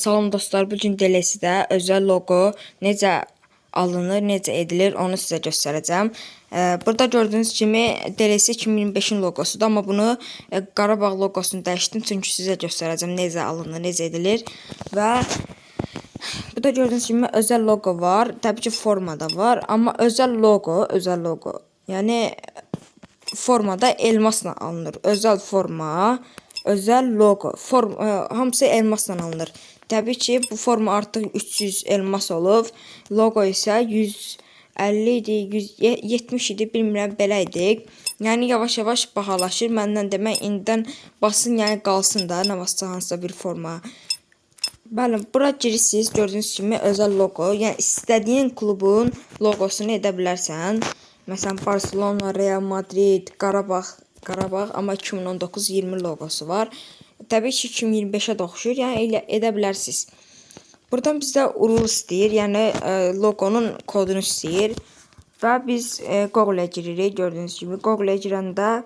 Salam dostlar, bu gün DLC-də özəl loqo necə alınır, necə edilir, onu sizə göstərəcəm. Burada gördüyünüz kimi DLC 2025-in loqosudur, amma bunu Qarabağ loqosunu dəyişdim, çünki sizə göstərəcəm necə alınır, necə edilir və burada gördüyünüz kimi özəl loqo var, təbii ki forma da var, amma özəl loqo, yəni formada elmasla alınır. Özəl forma, özəl loqo, hamısı elmasla alınır. Təbii ki, bu forma artıq 300 elmas olub. Loqo isə 150 idi, 170 idi, bilmirəm, belə idi. Yəni yavaş-yavaş bahalaşır. Məndən demək indidən basın, yəni qalsın da nə vaxtsa hansısa bir forma. Bəli, bura girirsiniz, gördüyünüz kimi özəl loqo, yəni istədiyin klubun loqosunu edə bilərsən. Məsələn, Barcelona, Real Madrid, Qarabağ, amma 2019-20 loqosu var. Təbii ki, 2025-ə də oxşuyur, yəni elə edə bilərsiniz. Buradan bizdə URL istəyir, yəni loqonun kodunu istəyir. Və biz Google-ə giririk, gördüyünüz kimi. Google-ə girəndə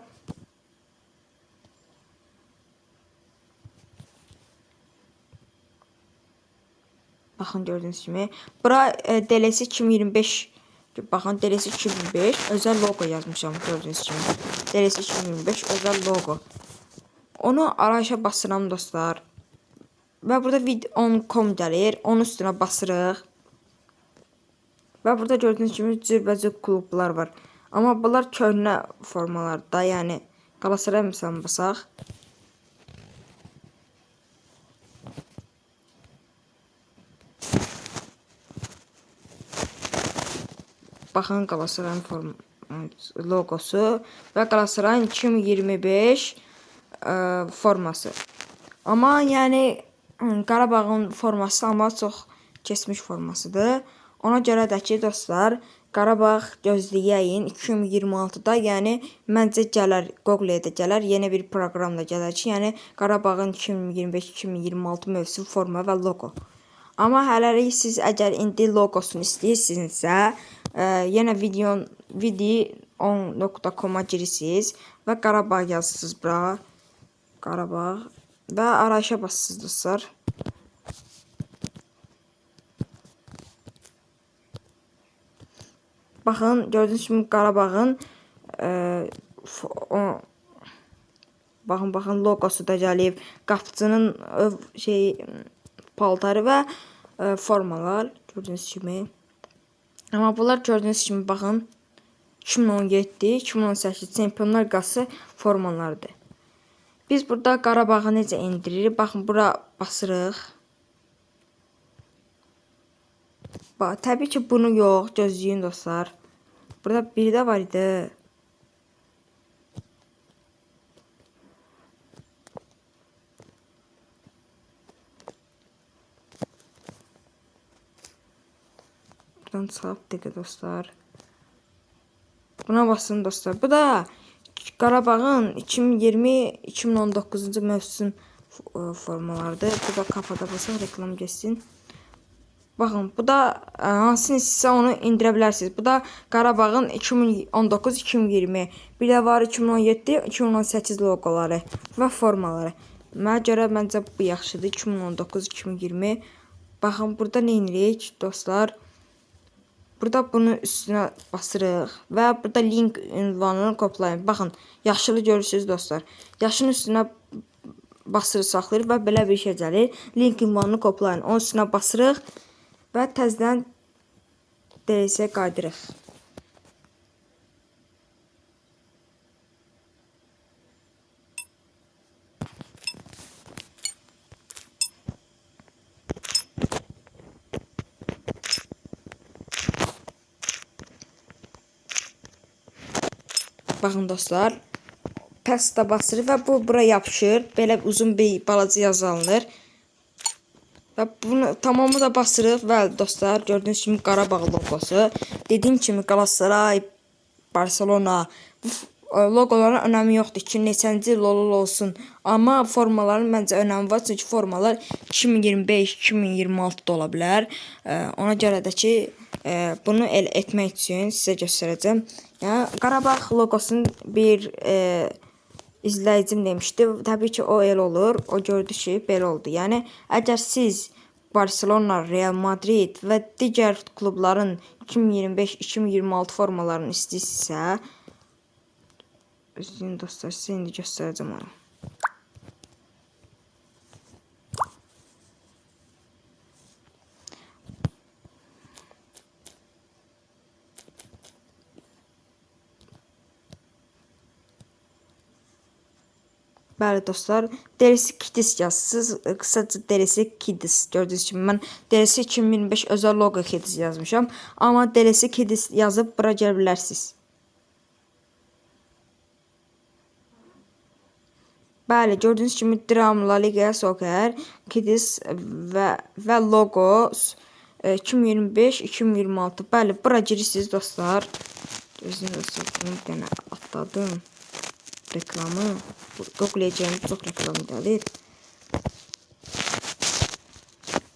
baxın, gördüyünüz kimi. Bura DLC 2025, baxın, DLC 2025 özəl loqo yazmışam, gördüyünüz kimi. DLC 2025 özəl loqo. Onu arayışa basıram dostlar. Və burada vid.on.com gəlir. Onun üstünə basırıq. Və burada gördüyünüz kimi cürbəcür klublar var. Amma bunlar köhnə formalarda, yəni Qalatasaray məsələn basaq. Baxın, Qalatasarayın loqosu və Qalatasarayın 2025 forması. Amma yəni Qarabağın forması amma çox keçmiş formasıdır. Ona görə də ki dostlar, Qarabağ gözləyəyin 2026-da, yəni məncə gələr, Google-ə də gələr, yeni bir proqram da gələr ki, yəni Qarabağın 2025-2026 mövsüm forma və loqo. Amma hələlik siz əgər indi loqosunu istəyirsinizsə, yenə video.on.com-a girirsiniz və Qarabağ yazırsınız bura. Qarabağ və arayışa basırsınız dostlar. Baxın, gördüyünüz kimi Qarabağın baxın, loqosu da gəlib, qapıcının paltarı və formalar gördüyünüz kimi. Amma bunlar gördüyünüz kimi baxın 2017, 2018 Çempionlar Liqası formalarıdır. Biz burada Qarabağı necə endiririk? Baxın, bura basırıq. Bax, təbii ki, bunu yox, gözləyin dostlar. Burada bir də var idi. Buradan çıxaq dəqiqə dostlar. Buna basın dostlar. Bu da Qarabağın 2020-2019-cu mövsüm formalarıdır. Bu da kafada basaq, reklam geçsin. Baxın, bu da hansını istəyirsə onu indirə bilərsiniz. Bu da Qarabağın 2019-2020. Bir də var 2017-2018 loqoları və formaları. Mənə görə məncə bu yaxşıdır. 2019-2020. Baxın, burada nə edirik dostlar? Burada bunun üstünə basırıq və burada link ünvanını koplayın. Baxın, yaşılı görürsünüz dostlar. Yaşın üstünə basırıq, saxlayırıq və belə bir şey gəlir. Link ünvanını koplayın. Onun üstünə basırıq və təzədən DLC-yə qayıdırıq. Baxın dostlar, pəstə basırıq və bu bura yapışır. Belə uzun bir balaca yazı alınır. Və bunu tamamı da basırıq və dostlar, gördüyünüz kimi Qarabağ loqosu. Dediyim kimi Qalatasaray, Barcelona bu loqoların önəmi yoxdur ki, neçənci il olur olsun. Amma formaların məncə önəmi var, çünki formalar 2025-2026-da ola bilər. Ona görə də ki, bunu elə etmək üçün sizə göstərəcəm. Yəni Qarabağ loqosunu bir izləyicim demişdi. Təbii ki, o elə olur. O gördü ki, belə oldu. Yəni əgər siz Barcelona, Real Madrid və digər klubların 2025-2026 formalarını istəyirsinizsə, üzrün dostlar, sizə indi göstərəcəm onu. Bəli dostlar, DLC Kids yazsınız. Qısaca DLC Kids. Gördüyünüz kimi mən DLC 2025 özəl logo Kids yazmışam. Amma DLC Kids yazıb bura gələ bilərsiniz. Bəli, gördüyünüz kimi Dram La Liga Soccer Kids və logo 2025-2026. Bəli, bura girirsiniz dostlar. Gözünüz dostlar, bunu bir dənə atladım. Reklamı. Google-yə çox reklam gəlir.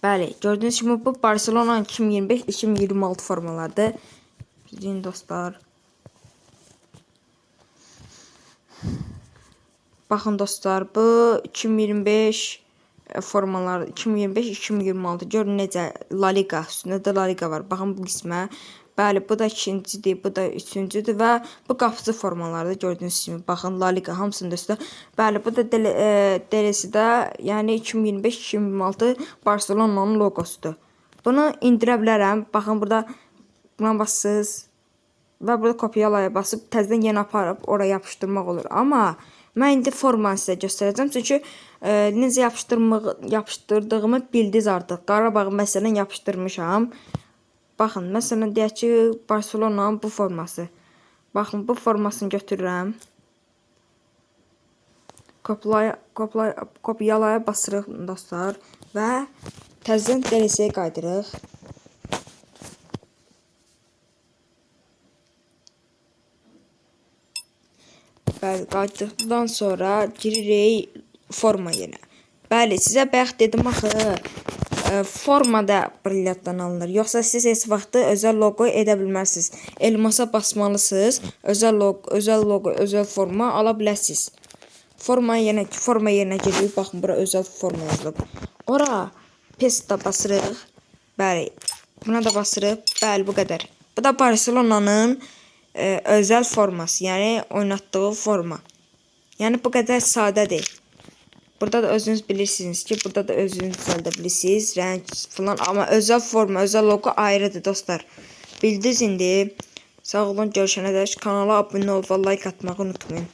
Bəli, gördüyünüz kimi bu Barcelona 2025-2026 formalardır. Sizin dostlar. Baxın dostlar, bu 2025 formalar 2025-2026. Görün necə La Liga, üstündə də La Liga var. Baxın bu qismə. Bəli, bu da ikincidir, bu da üçüncüdür və bu qapıcı formalardır gördüyünüz kimi. Baxın La Liga hamısının üstə. Bəli, bu da DLC-də, yəni 2025-2026 Barcelona'nın logosudur. Bunu indirə bilərəm. Baxın burada buna basırsınız və burada kopyalaya basıb təzədən yenə aparıb ora yapışdırmaq olur. Amma mən indi formanı sizə göstərəcəm. Çünki necə yapışdırdığımı bildiniz artıq. Qarabağı məsələn yapışdırmışam. Baxın, məsələn deyək ki, Barcelona'nın bu forması. Baxın, bu formasını götürürəm. Kopyalaya basırıq dostlar və təzədən DLC-yə qayıdırıq. Bəli, qayıtdıqdan sonra giririk forma yenə. Bəli, sizə bayaq dedim axı, formada brilyantdan alınır. Yoxsa siz heç vaxtı özəl loqo edə bilməzsiniz. Elmasa basmalısınız. Özəl loqo, özəl loqo, özəl forma ala bilərsiniz. Forma yerinə giririk. Baxın, bura özəl forma yazılıb. Ora pesta basırıq. Bəli, buna da basırıq. Bəli, bu qədər. Bu da Barcelona'nın özəl forması, yəni oynatdığı forma. Yəni bu qədər sadədir. Burada da özünüz bilirsiniz ki, burada da özünüz düzəldə bilirsiniz, rəng falan, amma özəl forma, özəl loqo ayrıdır dostlar. Bildiniz indi. Sağ olun, görüşənə dək kanala abunə olub və like atmağı unutmayın.